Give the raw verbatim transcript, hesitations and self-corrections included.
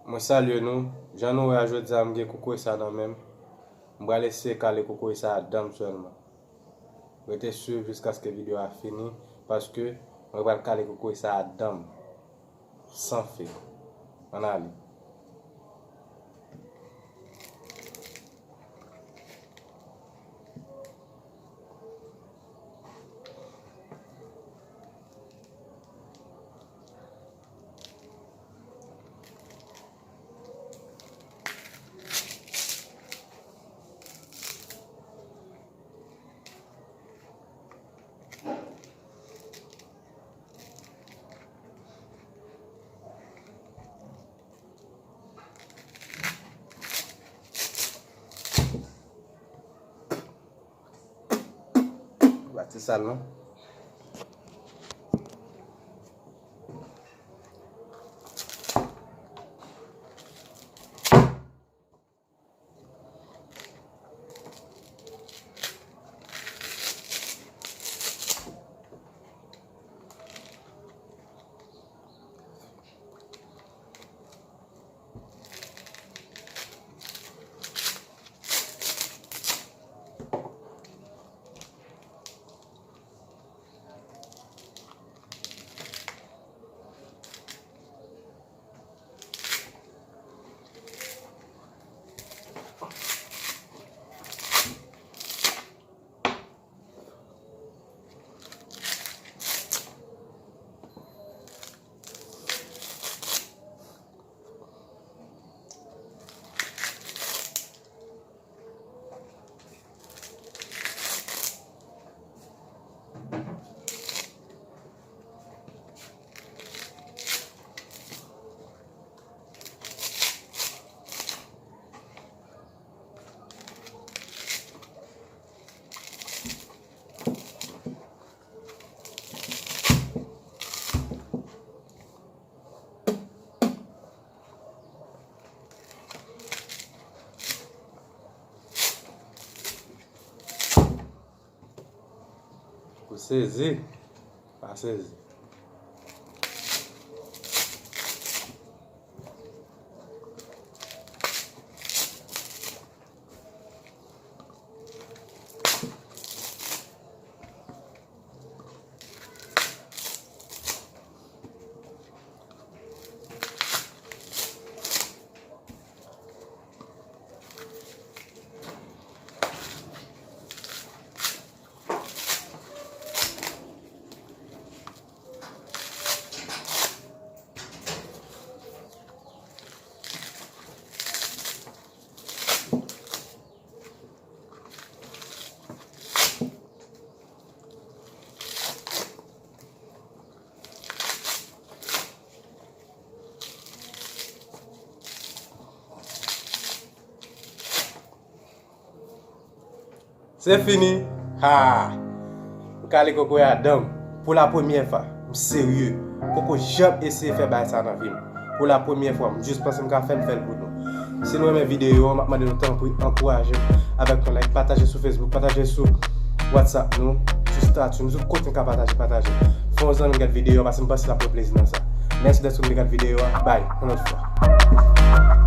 Mwen salye nou. Jan nou wè a, jodi a m gen kokoye sa nan men m. M pral eseye kale kokoye sa a dan m sèlman. Rete swiv jiskaske videyo a fini, paske mwen pral kale kokoye sa a dan m. San fek. Ann ale. Pati sal non. Ou sezi? Pa sezi. Se fini. Ha! M kale kokoye a dan m. Pou la premyè fwa, m serye. M poko janm eseye fè bagay sa nan vi m. Pou la premyè fwa, m jis panse m ka fè l, m fè l pou nou. Si nou renmen videyo an, m ap mande nou tanpri ankouraje m avèk yon like, pataje sou Facebook, pataje sou WhatsApp nou, sou statut nou, sou kote n ka pataje, pataje. Fè yon zanmi gad videyo an, paske m panse l ap pran plezi nan sa. Mèsi dèske w vin gad videyo an. Bye, yon lòt fwa.